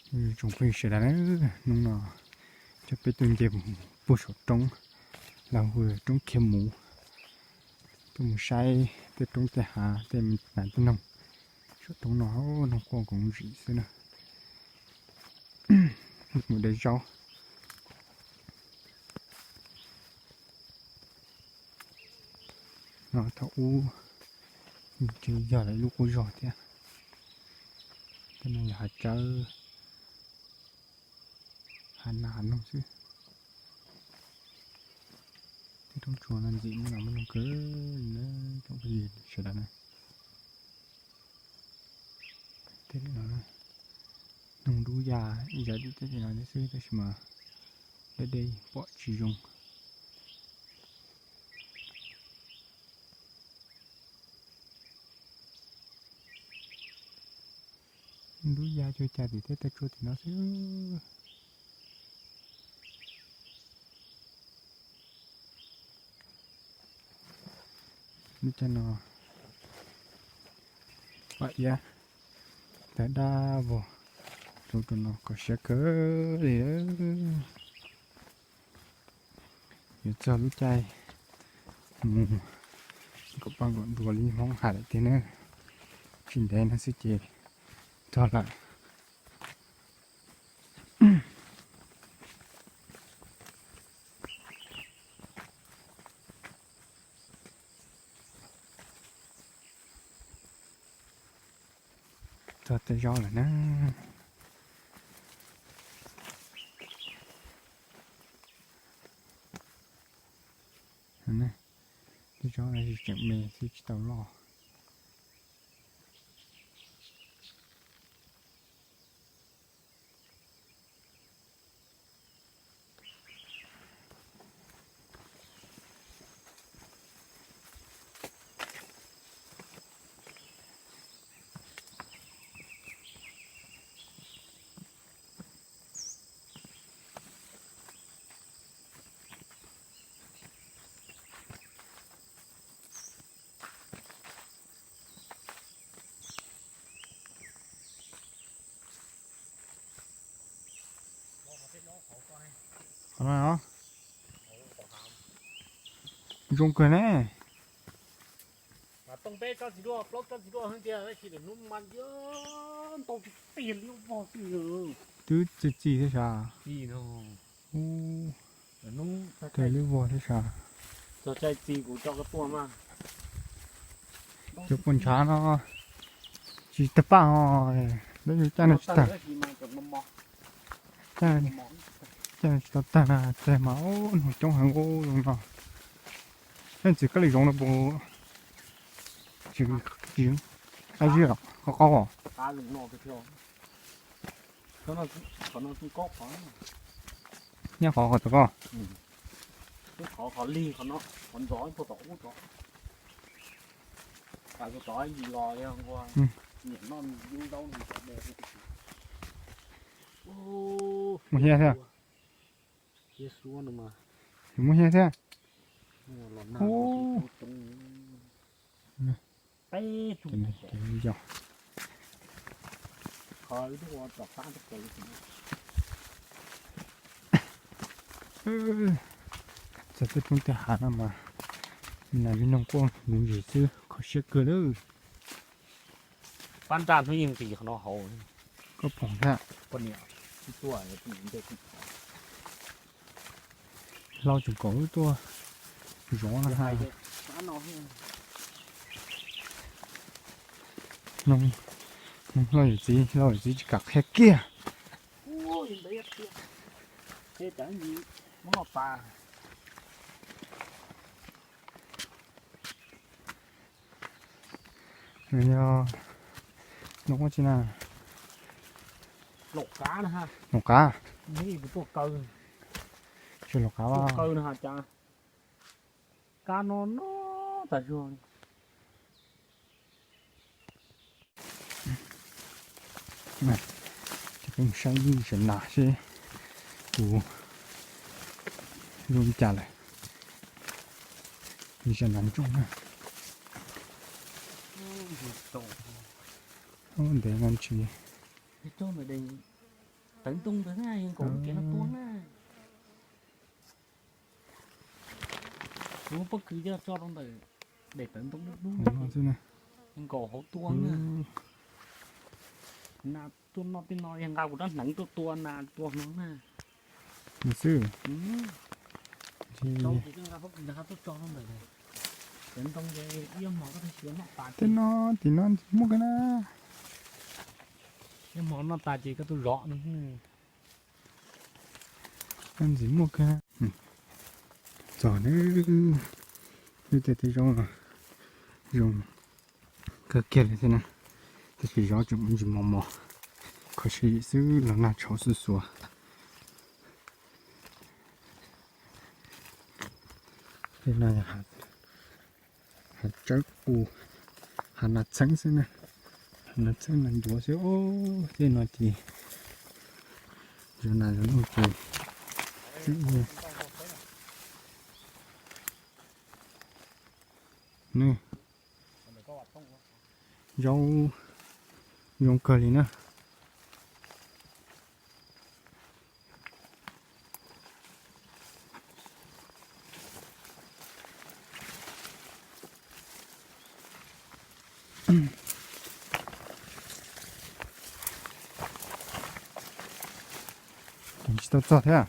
Tsoom phooj ywg sawv daws na, hnub no coj peb tuaj nce mus puag saum roob, lawv hu roob Khiav Muv, tuaj mus saib tej roob tej hav tej nas tej noog. Saum roob no noog quaj koov zim xwb na, mus de zaub. No thaum ub nws yog lawv lub qub zog thiab. Tej no yog hav tsawb, hav nas hav noog xwb. Tej roob tsua no ntxim muaj nas muaj noog kawg li na, tsoom phooj ywg sawv daws na. Tej no noog dub ya ib yam li tej no xwb tab sis mas deb deb pom tsis zoo. Dub ya cuag cas tim tej tag tsua tim no xwb. Lub caij no paj iab tawg dab vog rau rau no kho siab kawg li. Yuav txog lub caij mus nkaum paj nkaum nruas li Hmoob hais lawm tiag na, tsis ntev no xwb ces txog lawm. Txog tej zaub lawm na. Tej zaub no tseem me xwb tsis tau loj. Qhov no zoo kawg ne. Twb txi txi thiab sas. Kawg li vog thiab sas. Cov puas ntshav no tsis tawg paj os, lawv yug caij no tsis tawg. Caij no tsis tau tawg na, tawg mas noog coob heev ub zoo no. Leej txiv koj li zoov no puas tsis, tsis, qab zib os, qaub qaub os. Nyob qhov qhov tod koj. Muaj hiab thiab. Muaj hiab thiab. Yog txog tej roob tej hav no mas nas me noog quaj nuv zim xwb, kho siab kawg lawm. Pab nraj hnub yeej nqis qhov no hauv. Koj pom thiab. Hlau tseem kaum wb tuaj zov no ha. Noog, noog hlau yawm txiv, hlau yawm txiv tsis kam qhia kiag. Nws yog noog ua tsi na? Noog qav. Tsis laum qav. Kab no no tas zog li. Ces peb mus saib ib zaj nas seb kuv zoo li cas lawm. Ib zaj nas ntsooj na. Ub, ntev no tsis. Tawv ntoo ntawd na, yog nkaus kev no tua na. Kuv muab pob kws coj tso rau ntawm daim tawv ntoo dub dub, nkaus hauv tua na. Nas tuaj noj tej no yog nqa kuv rab hneev tuaj tua nas tua hneev na. Xwb. Tej no tim no muaj kawg na. Ib hmo noj tas ces koj tuaj zov no. Ntxim muaj kawg. Txog na, lub caij tej zaub no zoo kawg kiag li thiab na, tab sis zov tseem muaj ntsis mos mos, kho siab xwb los nag tshauv xuav xuav. Tej no hav tsawb qus, hav nas txheeb xwb na, hav nas txheeb nas ncuav xwb. Tej no ces zov nas zov noog ces txwm. Zaub zoo kawg li na. Tsis tau txog thiab.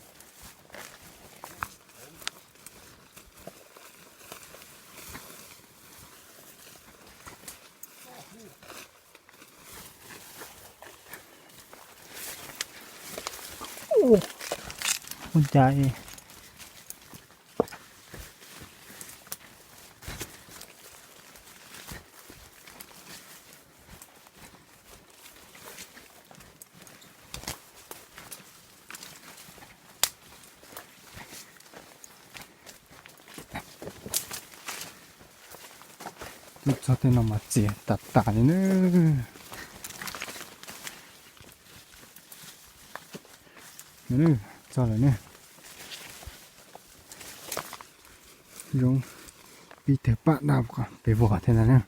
Ua cas Tuaj txog tej no mas txias tas tas li na. Txog lawm ne. Zoo pib tawg paj daj pes vog thiab ntag na.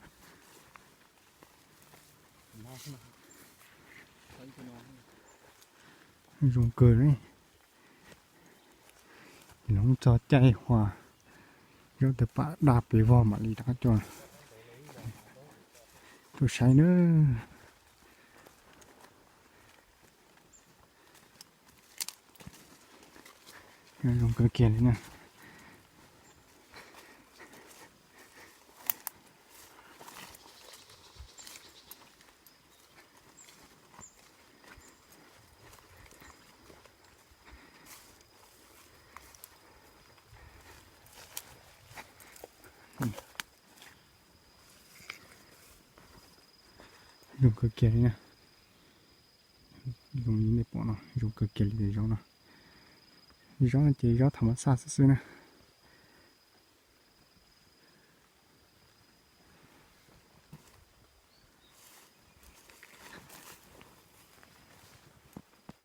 Zoo kawg li. Ces los txog caij huas zaub tawg paj daj pes vog mam li rov qab coj tuaj saib na. Zoo kawg kiag li na. Zoo kawg kiag li na. Zoo li nej pom no, zoo kawg kiag li zaub no. Zaub no ces zaub tham mas xaj xwb xwb na.